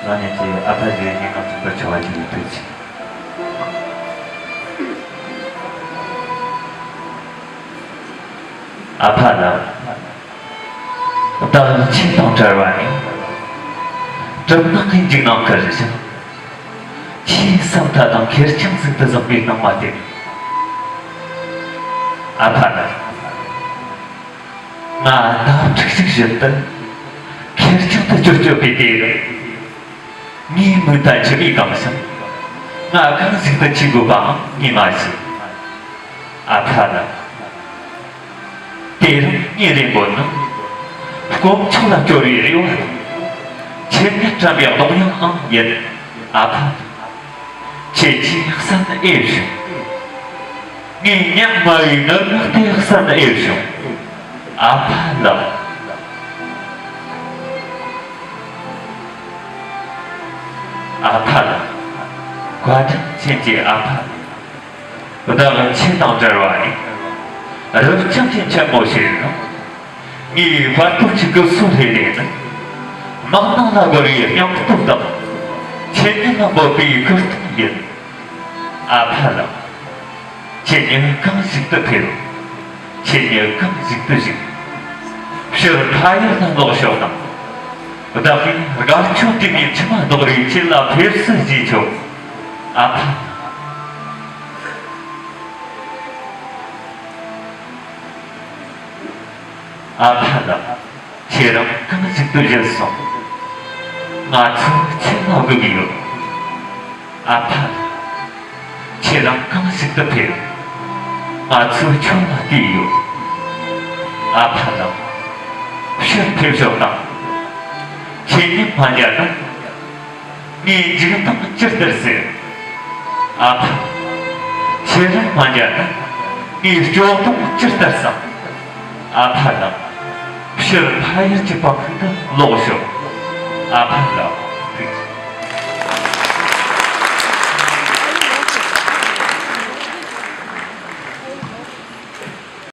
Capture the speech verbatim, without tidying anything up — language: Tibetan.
རང་ཉིད་ཀྱི་ཨ་ཕ་ཞིག་སྙིང་ཁོང་མཐུན་པར་བྱ་བ་ཞིག་ཡིན་ཐུགས་ཆེ། ཨ་ཕ་ལགས། བདག་ཁྱེད་དང་བྲལ་བ་ནི། གྲིབ་ནག་གི་འཇིགས་སྣང་ཁུར་ཞིང་། ཁྱེད་བསམ་ཐག་དང་ཁེར་རྐྱང་ཟིག་ཏུ་བཟུང་བའི་སྣང་བ་དེ། ཨ་ཕ་ལགས། ང་ཟླ་ཕྲུག་ཅིག་བཞིན་དུ་ཁེར་རྐྱང་དུ་སྐྱོ་སྐྱོ་བའི་དུས་རབས། ངའི་མིག་མཐའ་མཆི་མས་གང་ཞིང་། ང་གང་ཞིག་ཏུ་འཆི་དགོས་པའང་ངས་མ་ཤེས། ཨ་ཕ་ལགས། དུས་རབས་ཉིན་རེ་འགོར་ན། དཀོན་མཆོག་ལ་སྐྱོར་བའི་རེ་བ། ཁྱེད་ཉིད་དྲན་པའི་གདུང་དབྱངས་ཨང་ཡིན། ཨ་ཕ་ལགས། ཁྱེད་ཀྱིས་གསན་ཨེ་བྱུང་། ངའི་ཉག་དམའ་བའི་ངུ་ངག་དེ་གསན་ཨེ་བྱུང་། ཨ་ཕ་ལགས། ཨ་ཕ་ལགས། བཀའ་དྲིན་ཅན་གྱི་ཨ་ཕ་ལགས། བདག་ཁྱེད་དང་བྲལ་བ་ནི། རབ་འབྱམས་ཀྱི་མཚན་མོ་ཞིག་ནི། ངའི་བར་དོ་གཅིག་གི་སོ་རེ་རེ་ནི། དམག་ནང་ལ་རྒོལ་བའི་སྙིང་སྟོབས་དང་། ཁྱེད་ཉིད་ལ་འབོད་པའི་སྐུལ་སྟོན་ཡིན། ཨ་ཕ་ལགས། ཁྱེད་ཉིད་གང་ཞིག་ཏུ་ཕེབས། ཁྱེད་ཉིད་གང་ཞིག་ཏུ་བཞུགས། ཕྱིར་ཕ་ཡུལ་ལ་ལོག་ཤོག་དང་། བདག་གིས་དགའ་སྐྱོ་དུས་མའི་མཆི་མ་ལྡོག་རེས་ཁྱེད་ལ་ཕེབས་བསུ་ཞུས་ཆོག། ཨ་ཕ། ཨ་ཕ་ལགས། ཁྱེད་རང་གང་ཞིག་ཏུ་བཞུད་སོང་། ང་ཚོ་ཁྱེད་ལ་སྒུག་ཡོད། ཨ་ཕ་ལགས། ཁྱེད་རང་གང་ཞིག་ཏུ་ཕེབས། ང་ཚོས་ཁྱོད་ལ་བལྟས་ཡོད། ཨ་ཕ་ལགས། ཕྱིར་ཕེབས་ཤོག་དང་། ཁྱེད་ཉིད་མ་མཇལ་ན། ངའི་འཇིགས་སྣང་ཇི་ལྟར་སེལ། ཨ་ཕ། ཁྱེད་རང་མ་མཇལ་ན། ངའི་སྐྱོ་གདུང་ཇི་ལྟར་སངས། ཨ་ཕ་ལགས། ཕྱིར་ཕ་ཡུལ་གྱི་བང་ཁུག་ཏུ་ལོག་ཤོག། ཨ་ཕ་ལགས།